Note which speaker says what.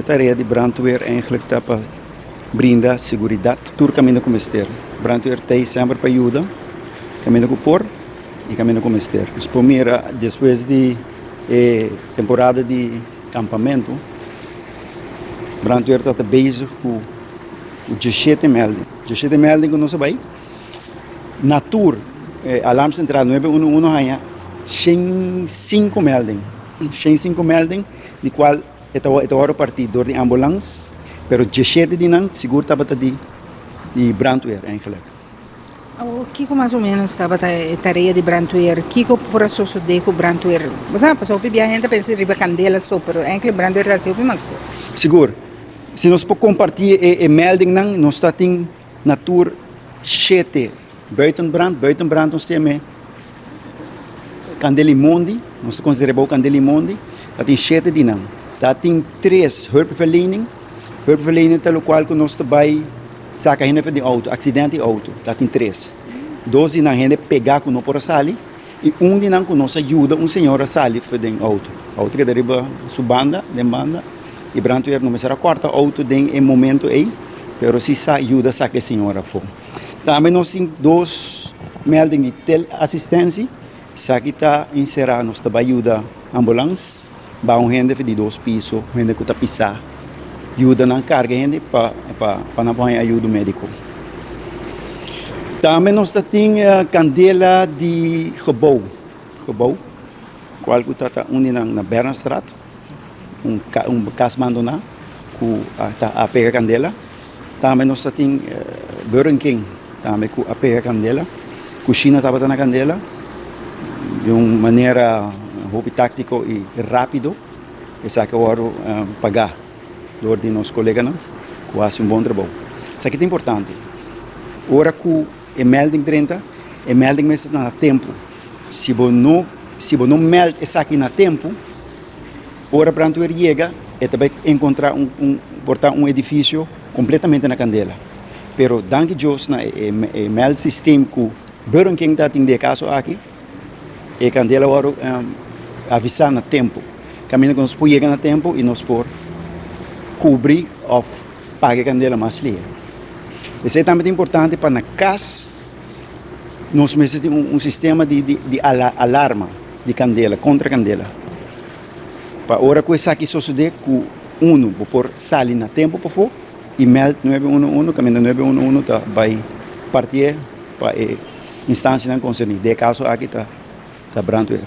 Speaker 1: Tarea di brandweer eigenlijk ta pa brinda seguridad tur caminda cu mester. Brandweer ta semper pa yuda caminda cu por y caminda cu mester. Nos por mira despues di e temporada di campamento, brandweer ta bezig cu 17 melding. 17 melding cu nos a bay na tur alarm central 911 haya 105 melding. 105 melding di cual e ta wòrdu partí dor di ambulans, pero 17 di nan sigur tabata di brandweer eigenlijk.
Speaker 2: Kiko mas o menos tabata e tarea di brandweer? Kiko por a sosodé ku brandweer? Bo sa, pasobra hopi biaha hende ta pensa riba kandela so, pero eigenlijk brandweer ta hasi hopi mas kos.
Speaker 1: Sigur. Si nos por kompartí e meldingnan, nos ta tin na tur shete buitenbrand. Buitenbrand nos tin e kandela mondi, nos ta konsiderá bou kandela mondi, ta tin shete di nan. Ta tin tres hulpverlening. Hulpverlening ta lokual ku nos ta bai saka hende for di outo, aksidente di outo, ta tin tres. Dos di nan hende pegá ku no por a sali i un di nan ku nos a yuda un señora sali for den outo. Outo keda riba su banda, den banda, i brandweer no mester a kòrta outo den e momento ei, pero si sa yuda saka e señora afó. Tambe nos tin dos melding di teleasistensia, esaki ta enserá nos ta bai yuda ambulans ba un hende di dos piso, un hende ku ta pisá, yuda nan karga hende pa pa nan por haña ayudo médiko. Tambe nos ta tin kandela di gebou, gebou, kual ku ta ta un di nan na Bernardstraat, un un kas bandoná ku ta a pega kandela. Tambe nos ta tin Burger King tambe ku a pega kandela. Kushina tabata na kandela di un manera hopi táktiko i rápido. Esaki a wòrdu pagá dor di nos koleganan ku hasi un bon trabou. Esaki ta importante. Ora ku e melding drenta, e melding mester ta na tempu. Si bo no si bo no mèld esaki na tempu, Ora brandweer yega e ta bai encontra un un por ta un edificio completamente na candela. Pero danki Dios na e e meldsysteem cu Burger King ta tin den e caso aki, e candela a worde avisa na tempo. Caminda cu nos por yega na tempo y nos por cubri of paga e candela mas lihe. Esey tambe ta importante pa na cas nos mester tin un sistema di di alarma di candela, contra candela. Pa ora ku esaki sosodé ku unu bo por sali na tempu pafó i mèld 911, kaminda 911 ta bai partié pa e instansianan konserní. Den e kaso aki ta brandweer.